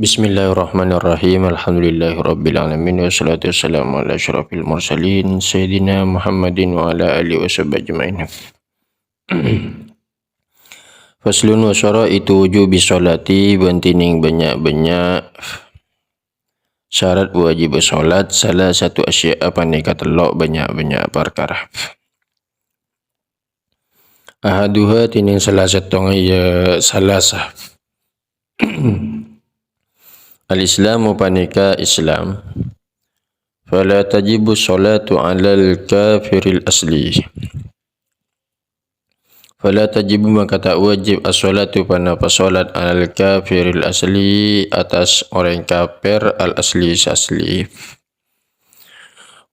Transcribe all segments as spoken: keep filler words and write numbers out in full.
Bismillahirrahmanirrahim. Alhamdulillahirabbil alamin. Wassalatu wassalamu ala asyrafil mursalin, Sayyidina Muhammadin wa ala alihi wa sahbihi ajma'in. Faslun wa syaraitu wujubi sholati, bân dhinèng bânnya'-bânnya' syarat wajib sholat, salasatu asya'a panèka tello' bânnya'-bânnya' parkara. Ahaduha dhinèng sala sèttongnga ya salasa. Al-Islamu panèka Islam. Fala tajibu sholatu alal kafiril asli. Fala tajibu maka ta' wajib as-sholatu panapa sholat alal kafiril asli atas orèng kafir al-asli sè asli.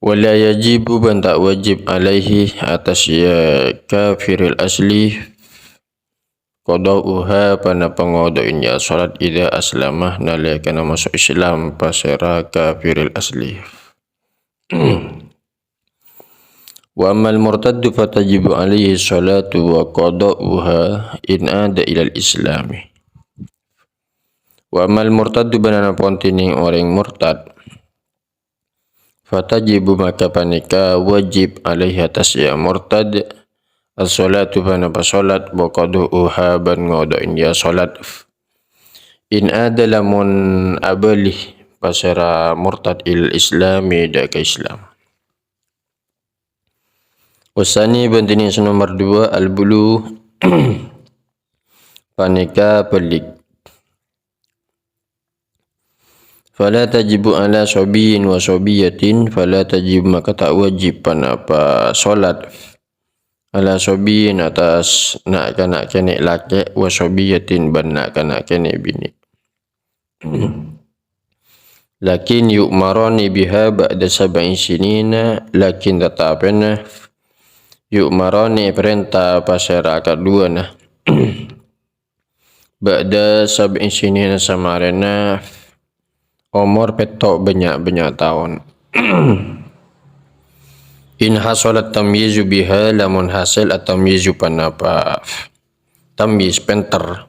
Wala yajibu bân ta' wajib alaihi atas ya kafiril asli qadha'uha panapa ngodo'in ya sholat idza aslama nalèkana maso' Islam pasèra kafiril asli. Wa ammal murtaddu fatajibu alaihi sholatu wa qadha'uha in ada ilal islami. Wa ammal murtaddu bân anapon dhinèng orèng murtad, fatajibu maka panèka wajib alaihi atas ya murtad as-sholatu panapa sholat wa qadha'uha bân ngodo'in ya sholat. In ada lamun abâli pasèra murtad ilal islami dâ' ka Islam. Wasani bân dhinèng sè nomer duwâ' al-bulu panèka bâlik. Fala tajibu ala sabiyyin wa sabiyatin, fala tajibu maka ta' wajib panapa sholat ala sabiyyin atas na'-kana' kènè' lakè' wa sabiyatin bân na'-kana' kènè' binè'. Lakin yu'marani biha ba'da sab'i sinina, lakin tatapèna yu'marani èparènta pasèra kaduwâna. Ba'da sab'i sinina samarèna omor pètto' bânnya'-bânnya' taon. In hasolat tamyizu biha, lamon hasèl at-tamyizu panapa tamyiz pènter.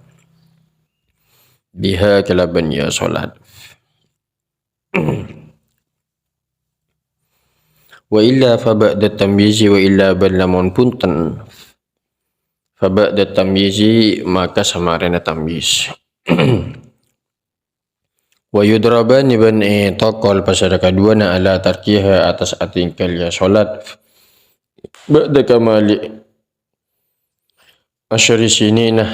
Biha kalabân ya sholat. Wa illa fa ba'da tamyizi, wa illa bân lamon bhunten. Fa ba'da tamyizi, maka samarèna tamyiz. Wa yudrabani bân ètokol pasèra kaduwâna ala tarkiha atas atinggal ya sholat. Ba'da kamali asyri sinina,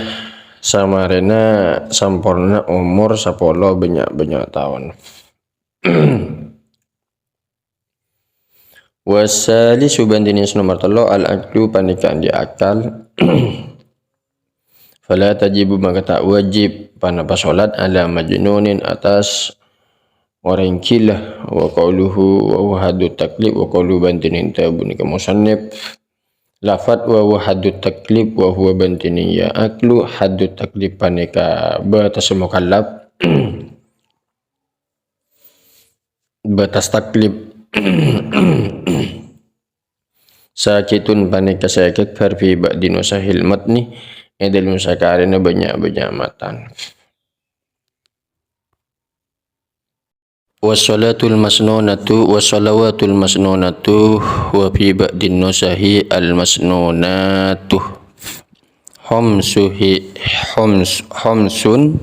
samarèna samporna omor sapolo bânnya'-bânnya' taon. Wasalisu bân dhinèng sè nomer tello' al-aqlu panèka andi' akal. Fala tajibu maka ta' wajib panapa sholat ala majnunin atas orèng ghilâ, wa qauluhu wa huwa haddut taklif, wa qaulu bân dhinèng dhâbuna ka musannif. Lafat wa huwa haddut taklif, wa huwa bân dhinèng ya aqlu haddut taklif panèka bâtassa mukallaf. Bâtas taklif. Sakitun panèka sè èkèbhâr fi ba'di nusahil matni, è dâlem sakarèna bânnya'-bânnya' matan. Wassalatul masnunatu, wassalawatul masnunatu, wa fi ba'din nusahi al masnunatu. Homsuhi, homs-, homsun.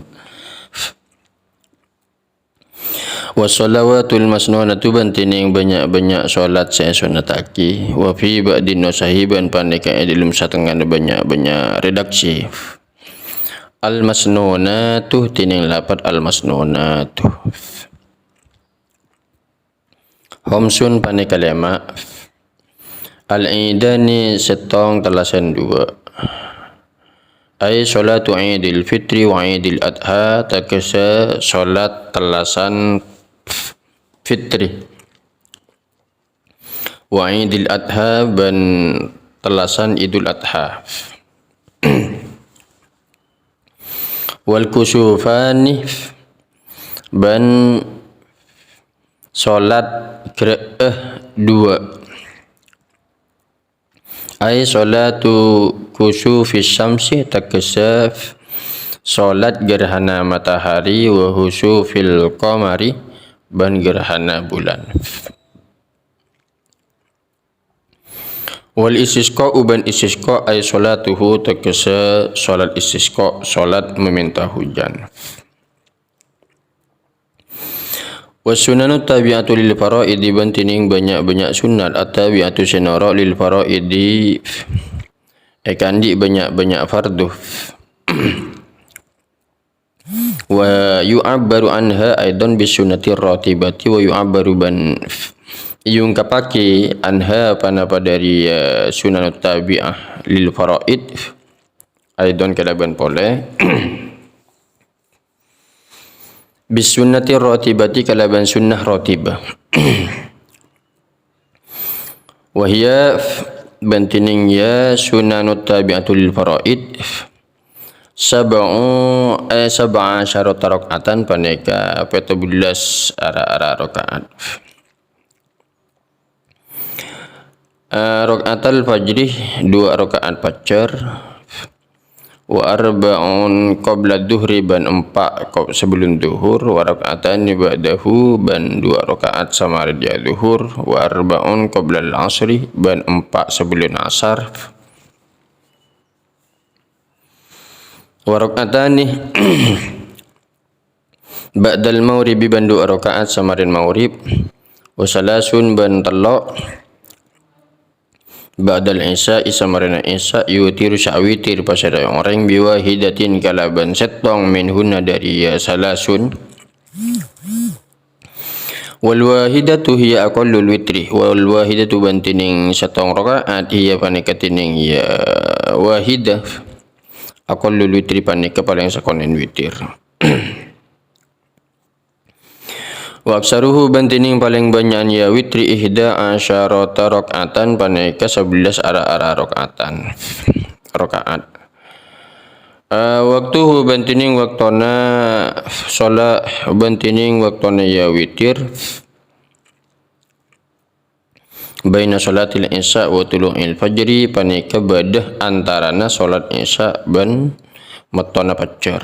Wassalawatul masnunatu bân dhinèng bânnya'-bânnya' sholat sè èsunnattaghi. Wa fi ba'din nusahi bân panèka è dâlem satengngana bânnya'-bânnya' redaksi. Al-masnunatu, dhinèng lafat al-masnunatu. Homsun panèka lèma'. Al-idani sèttong tellasan duwâ'. Ai sholatu idil fitri wa idil adha, teggessa sholat tellasan fitri. Wa idil adha bân tellasan Idul Adha. Wal kusufani bân sholat grâ'â duwâ'. Ai sholatu kusufis syamsi teggessa Salat gerhana matahari wa khusufil qamari, bân gerhana bulan. Wal istisqa, bân istisqa, ay salatuhu, tegese salat istisqa, salat meminta hujan. Was sunanut tabi'atu lil faraidi, bân dhinèng bânnya'-bânnya' sunnat at-tabi'atu sè noro' lil faraidi, èkaandi' bânnya'-bânnya' fardu. Wa yu'abbaru anha aidan bis sunnatir ratibati, wa yu'abbaru bân èungkabbhâghi anha ponapa dhâri, eh, sunanut tabi'ah lil faraid aidan kalabân polè. Bis sunnatir ratibati kalabân sunnah ratibah. Wa hiya bân dhinèng ya sunanut tabi'atu lil faraid. Sab'u, eh, sab'a asyarata rak'atan panèka pètto bellâs ra-, ra-, raka'at. Eh, rak'atal fajri, dua raka'at fajar. Wa arba'un qabla dhuhri, bân empa' ko-, sebelum duhur. Wa rak'atani ba'dahu, bân dua raka'at samarèna duhur. Wa arba'un qablal asri, bân empa' sebelum asar. Wa rak'atani ba'dal maghribi, bân dua raka'at samarèna maghrib. Wa salasun, bân tello' ba'dal isya'i, samarèna isya'. Yutiru, sè awitir pasèra orèng, bi wahidatin, kalabân sèttong, minhunna dhâri ya salasun. Wal wahidatu hiya aqallul witri. Wal wahidatu bân dhinèng sèttong raka'at hiya panèka dhinèng ya wahidah. Aqallul witri panèka palèng sakonè'en witir. Wa aksaruhu bân dhinèng palèng bânnya'an ya witri ihda asyarata raka'atan panèka sabellâs ra-, ra-, raka'atan. Raka'at. Eh, waktuhu bân dhinèng waktona sholat, bân dhinèng waktona ya witir. Baina sholatil isya wa tulu'il fajri, panèka bâdâ antarana sholat isya bân mettona fajar.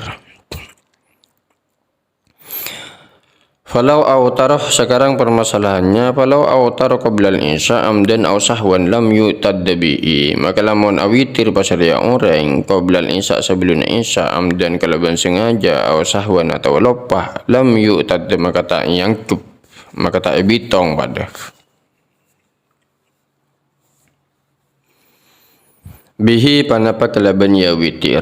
Falau autara, sekarang permasalahannya, falau autara qoblal isya amdan au sahwan lam yu'tadda bihi. Maka lamon awitir pasèra orèng qoblal isya, sabellunna isya, amdan kalabân sengaja, au sahwan atawa loppa, lam yu'tadda, maka ta' èangghep, maka ta' èbitong padâ. Bihi, ponapa kalabân ya witir.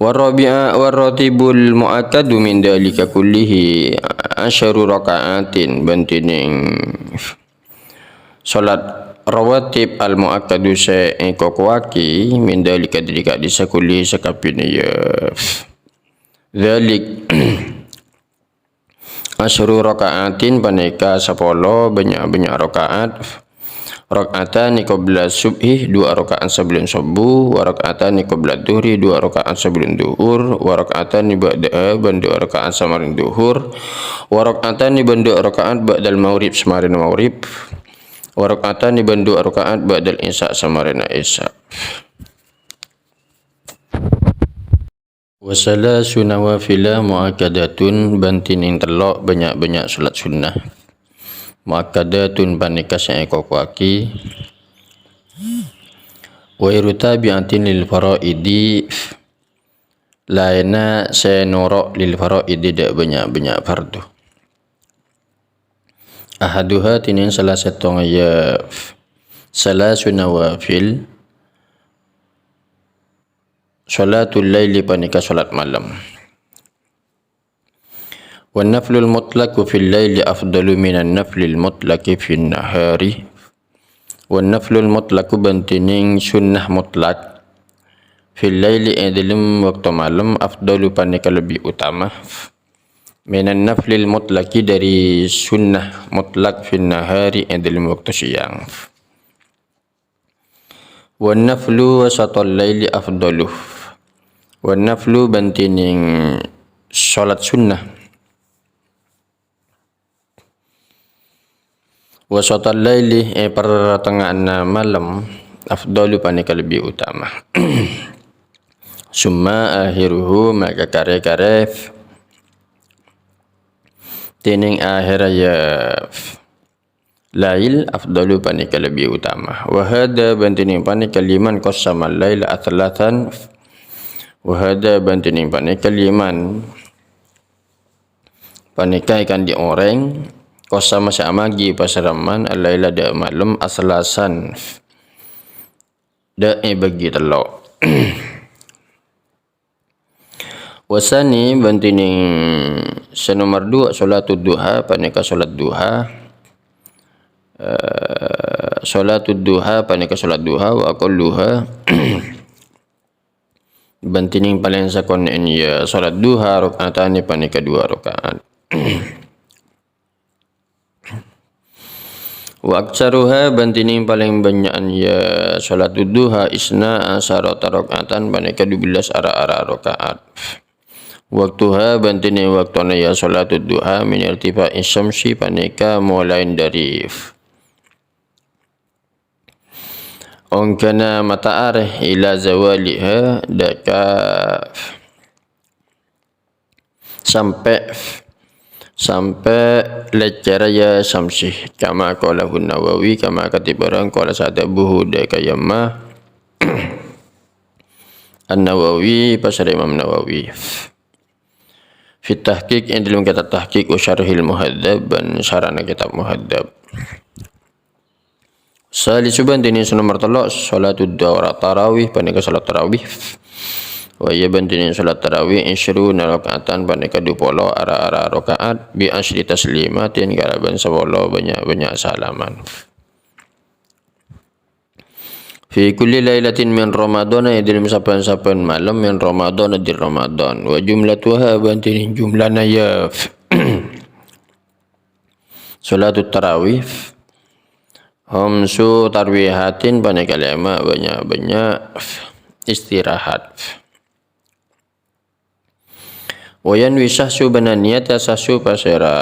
Warabi'a, waratibul mu'akkadu min dzalika kullihi asyaru raka'atin, bân dhinèng sholat rawatib al-mu'akkadu sè èkokowaghi min dzalika dhâri ka'dhissa kullihi sakabbiyanna ya. Dzalik Asyru raka'atin panèka sapolo bânnya'-bânnya' raka'at. Raka'atani qabla subhi, dua raka'at sabellunna sobbhu, wa raka'atani qabla dhuhri, dua raka'at sabellunna dhuhur, wa raka'atani ba'daha, bân dua raka'at samarèna dhuhur, wa raka'atani bân dua raka'at ba'dal maghrib, samarèna maghrib, wa raka'atani bân dua raka'at ba'dal isya, samarèna isya. Wa salasu nawafila muakkadatun, bân dhinèng tello' bânnya'-bânnya' salat sunnah. Muakkadatun panèka sè èkokowaghi. Ghairu tabi'atin lil faraidi, laènna sè noro' lil faraidi, dâ' bânnya'-bânnya' fardhu. Ahaduha, dhinèng sala sèttongnga ya salasu nawafil. Sholatul laili panèka sholat malem. Wan naflul mutlaqu fil laili afdalu minan naflil mutlaqi fin nahari. Wan naflul mutlaqu bân dhinèng sunnah mutlak fil laili è dhâlem bâkto malem afdalu panèka lebbi utama minan naflil mutlaqi dhâri sunnah mutlak fin nahari è dhâlem bâkto sèyang. Wan naflu wasatal laili afdalu. Wan naflu bân dhinèng sholat sunnah. Wasatal laili, è partengnga'anna malem, afdalu panèka lebbi utama. Summa akhiruhu, maka karè-karè dhinèng akhèrra, ya, lail afdalu panèka lebbi utama. Wa hadza bân dhinèng panèka liman qassamal laila tsalatsan. Wa hadza bân dhinèng panèka liman panèka èkandhi orèng qassama sè amaghi pasèrèman al-laila dâ' malem tsalatsan. Dâ' èbâghi tello'. Wa tsani bân dhinèng sè nomer duwâ' sholatud duha, panèka sholat duha. Eh, sholatud duha, panèka sholat duha, wa aqalluha. Bân dhinèng palèng sakonè'en, ya, sholat duha raka'atani, panèka duwâ' raka'at. Wa aktsaruha bân dhinèng palèng bânnya'an, ya, sholatud duha isna asyarata raka'atan, panèka dubellâs ra-ara raka'at. Waqtuha bân dhinèng wâktona, ya, sholatud duha min irtifa'is syamsi, panèka molaè dâri ongghâna mata'arè ila zawaliha, dâ' ka sampè', sampè' lècèrra, ya, samsi. Kama qalahu Nawawi, kama kadhi bhârâng qala sadabuhu dâ' ka yamma An-Nawawi, pasèra Imam Nawawi. Fit Tahqiq, è dâlem kitab Tahqiq, wa Syarhil Muhadzab, bân syarana kitab Muhadzab. Salisu bân dhinèng sè nomer tello', sholatud duha tarawih, panèka sholat tarawih. Wa hiya bân dhinèng sholat tarawih, isyruna raka'atan, panèka dupolo ra-ara raka'at, bi asyri taslimatin, kalabân sapolo bânnya'-bânnya' salaman. Fi kulli lailatin min Ramadhana, è dâlem sabbhân-sabbhân malem min Ramadhana dâri Ramadhan. Wa jumlatuha bân dhinèng jumlana, ya, sholatut tarawih, khamsu tarwihatin, panèka lèma' bânnya'-bânnya' istirahat. Wa yanwi sahsu bân niyata sahsu pasèra,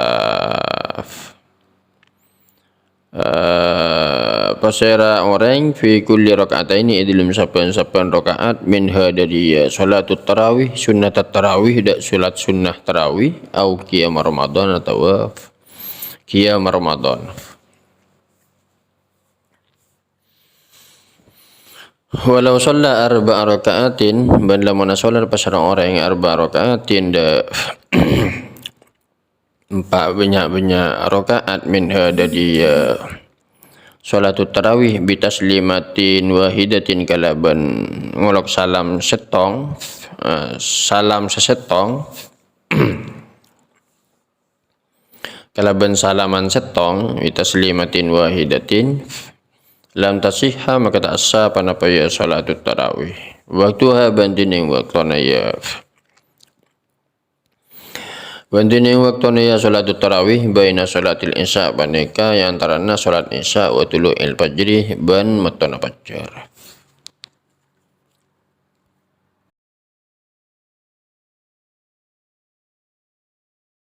eh, pasèra orèng fi kulli raka'ataini è dâlem sabbhân-sabbhân raka'at minha dâri, ya, sholatut tarawih, sunnatat tarawih, dâ' sholat sunnah tarawih, au qiyama Ramadhan, otabâ qiyama Ramadhan. Walau shalla arba'a raka'atin, bân lamonna sholat pasèra orèng arba'a raka'atin, dâ' empa' bânnya'-bânnya' raka'at minha dâri, ya, sholatut tarawih bi taslimatin wahidatin kalabân ngolok salam sèttong, eh, salam sasèttong. Kalabân salaman sèttong, bi taslimatin wahidatin, lam tasihha, maka ta' sah ponapa, ya, sholatut tarawih. Waqtuha bân dhinèng wâktona, ya. Bân dhinèng wâktona, ya, sholatut tarawih baina sholatil isya, panèka è antarana sholat isya wa tulu'il fajri bân mettona fajr.